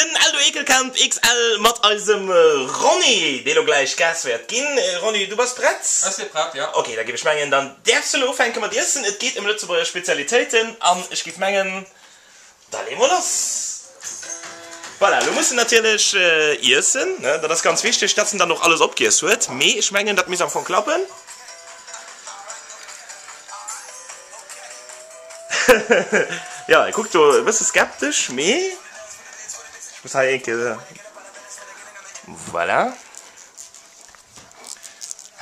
Den Eldo Eekelkamp XL mat eisem Ronny, dee lo gläich Gast wäert ginn. Ronny, du bass prett? Ech si prett, jo. Ok, da géif ech mengen, dann däerfs du lo ufänke mat iessen. Et geet ëm Lëtzebuerger Spezialitéiten an ech géif mengen, da leeë mer lass. Voilà, lo muss en natierlech iessen, ne? Dat ass ganz wichteg, dass en dann och alles opgiess huet. Mee ech mengen, dat misst am Fong klappen. Jo, e kuckt do e bësse skeptesch, mee ech muss hei eng Kéier, voilà.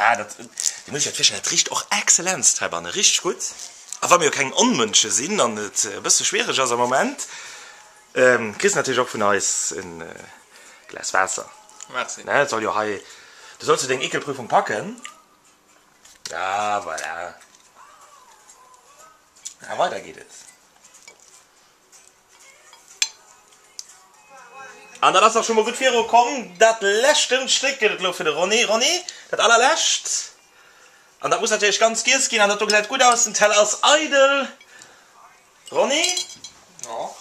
Ah, dat, dir musst iech dat virstellen, dat richt och exzellent heibanne, richteg gutt. A wa mir jo keng Onmënsche sinn an et e bësse schwiereg ass am Moment, kriss de natierlech och vun eis e Glas Waasser. Merci. Ne, et soll jo hei, du solls jo deng Ekelprüfung packen. Ah, voilà. A weider geet et. An dat ass och scho mol gutt viru komm. Dat leschten Stéck gëtt et elo fir de Ronny. Ronny, dat allerlescht. An dat muss natierlech ganz giess ginn. An dat do gesäit gutt aus. Den Teller ass eidel. Ronny? Jo.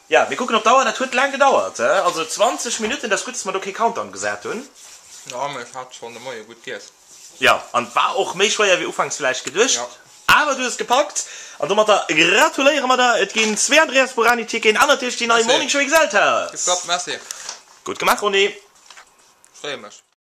Ja, mir kucken op d'Auer. Dat huet laang gedauert, he? Also 20 Minutten. Dat ass gutt, dass mer do kee Countdown gesat hunn. Jo, mee ech hat schonn de Moie gutt giess. Jo, an et war och méi schwéier wéi ufanks vläicht geduecht. Jo. Awer du hues et gepackt. An domatter gratuléiere mer der. Et ginn zwee Andreas Burani Ticketen an natierlech déi nei Merci. Morning Show XL Taass. Tipptopp, merci. Gutt gemaach, Ronny. Freeë mech.